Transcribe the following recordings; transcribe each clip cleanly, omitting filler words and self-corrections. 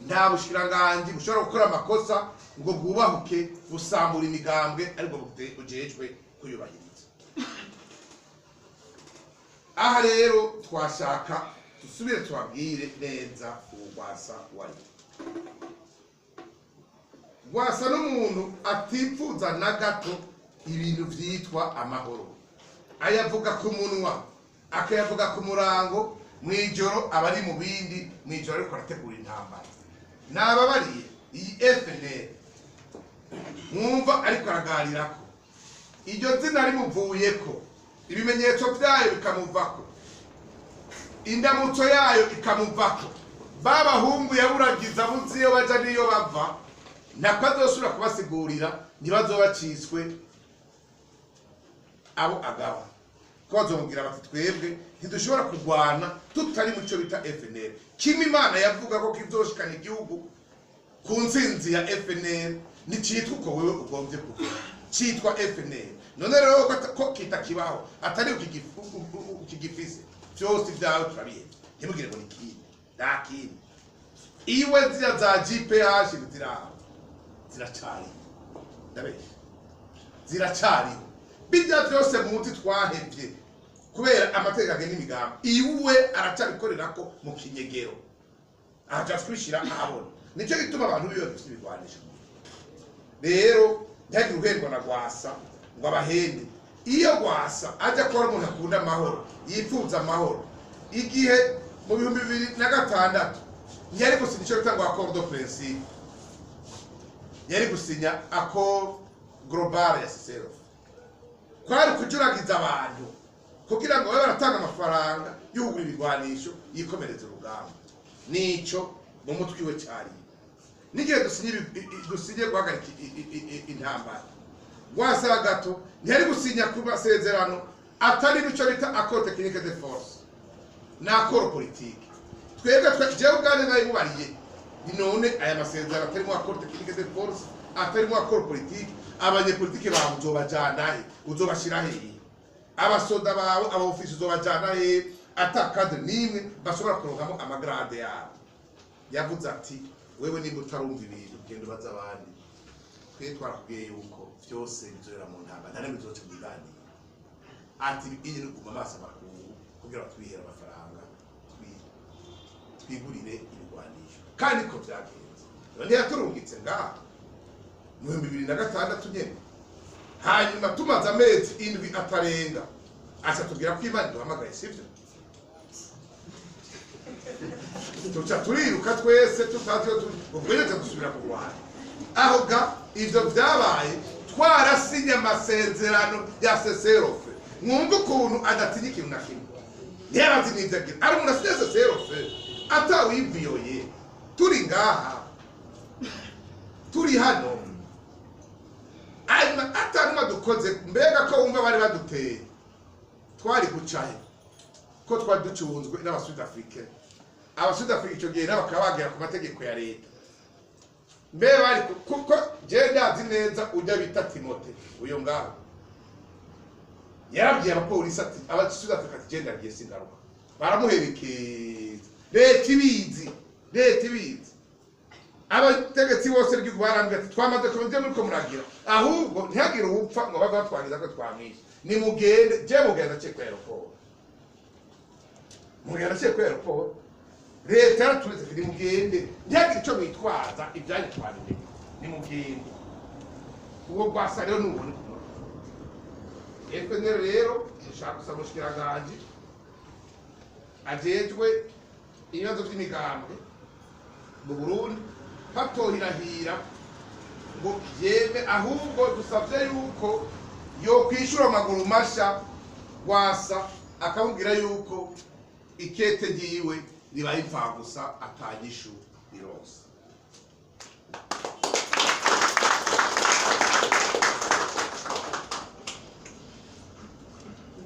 Nta bushikiranganji bushobora gukora amakosa ngo bwubahuke busambura imigambwe ariko bujejwe kuyubahiriza. Aha rero twashaka dusubire tubabwire neza uwo Rwasa wari. Rwasa n'umuntu atipfuza na gato ibintu vyitwa amahoro, ayavuga ku munwa akayavuga ku murango, mwijoro abari mu bindi, mwijoro ariko arategura intambara. Nababariye iyi FNL mwumva ariko araganirako, iryo zina rimuvuyeko, ibimenyetso vyayo bikamuvako, indamutso yayo ikamuvako, babahungu yaburagiza buzi iyo baja n'iyo bava, nako azosubira kubasigurira ntibazobaciswe abo agaba. Ko bazomubwira bati twebwe ntidushobora kurwana tutari mu cyo bita FNL. Kimwe Imana yavuga ko kizoshikana igihugu ku ntsinzi ya FNL nticitwa uko wewe ugombye kuvuga, citwa FNL. None rero ko kitakibaho atari ukigifise, vyose vyawe turabihevye, ntimugire ngo ni kindi, nta kindi. Iwe ziriya za GPH ziraho, ziracariho, ndabesha, ziracariho. Bijya vyose muzi twahevye kubera amategeko agena imigambi, iwe aracabikorerako mu kinyegero, aja twishira ahabona. Nico gituma abantu biwe bafise ibigwanisho. Rero ntihagire uhendwa na Rwasa ngo abahende. Iyo Rwasa aja kuba umuntu akunda amahoro, yifuza amahoro, igihe mu 2006 ntiyari gusinya ico bita ngo accord de principe, yari gusinya accord global ya Cicero. Kwari kujuragiza abantu kugira ngo babe baratanga amafaranga yo kugura ibigwanisho yikomereza urugamba. Nico mu mutwe we cyari. N'igihe dusinye guhagarika intambara, Rwasa gato ntiyari gusinya ku masezerano atari mico bita accord technique de force na accord politique. Twebwe jewe ubwanjye nabimubariye, none aya masezerano atarimo accord technique de force, atarimo accord politique, abanyepolitike bawe uzobajana he? Uzobashira hehe? Abasoda bawe, aba ofisi uzobajana hehe? Ata cadre nimwe bashobora kuronkamo amagrade yabo. Yavuze ati wewe nimba utarumva ibintu genda ubaze abandi, twe twarakubwiye yuko vyose bizobera mu ntambara, nta n'imwe bizoca mu biganiro. Ati iyi ni kuguma amaso amakungu kugira ngo twihere amafaranga, twigurire ibigwanisho. Kandi ko vyagenze. None yaturungitse ngaha mu 2006 nyene, hanyuma tumaze amezi 7 atarenga aca tubwira ko Imana iduhamagaye, sivyo? Tuca turiruka twese tutazi iyo turi, ubwo nyene dusubira kurwana. Aho ga ivyo vyabaye twarasinye amasezerano ya cessez-le-feu. Mwumve ukuntu adatinya ikintu na kimwe, ntiyarazi n'ivyo agira. Ari umuntu asinye cessez-le-feu atawiviyoye, turi ngaha, turi hano, hanyuma atanuma dukoze. Mbega ko wumva bari baduteye, twari gucahe ko twari ducunzwe n'abasudafrike. Abasudafrike ico gihe nabo bakaba bagera ku mategeko ya leta. Mbe bari kuko je ndazi neza ujya bita Timote uyo ngaho yarabwiye abapolisi ati abasudafrike ati je ndagiye singaruka, baramuherekeza. Leta ibizi, leta ibizi, abategetsi bose b'igihugu barambwira ati twamaze kumenya ibyo muriko muragira, ahubwo ntihagire uwupfa ngo bave batwangiza ko twamwishe, nimugende. Je mugenda aciye kuri aeroport, mugenda aciye kuri aeroport, leta yaraturetse ati nimugende, ntihagire ico mwitwaza, ibyanyu twabimenye, nimugende. Uwo Rwasa rero nubone kumurora. FNL rero ishaka gusaba umushikiranganji ajejwe ibibazo vy'imigambwe mu Burundi hatohirahira ngo yeme, ahubwo dusavye yuko yokwishura amaguru masha Rwasa akamubwira yuko ikete ryiwe ribaye imfagusa atanyishu rironse.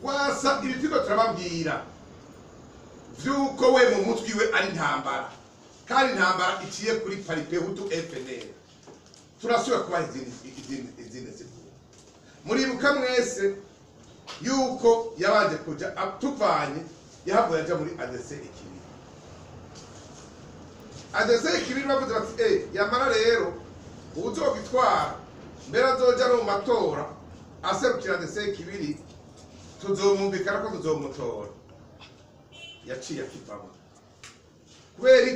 Rwasa ibi turiko turababwira vy'uko we mu mutwe iwe ari intambara, kandi intambara iciye kuri Palipehutu FNL. Turasubira kubaha izindi nsiguro. Muribuka mwese yuko yabanje kuja tuvanye, yahavuye aja muri ADC Ikibiri. ADC Kibiri bavuze bati yamara rero uwuzogitwara mbere azoja no mu matora aserukira ADC Kibiri, tuzomwumvikana ko tuzomutora. Yaciye akivamo kubera iki?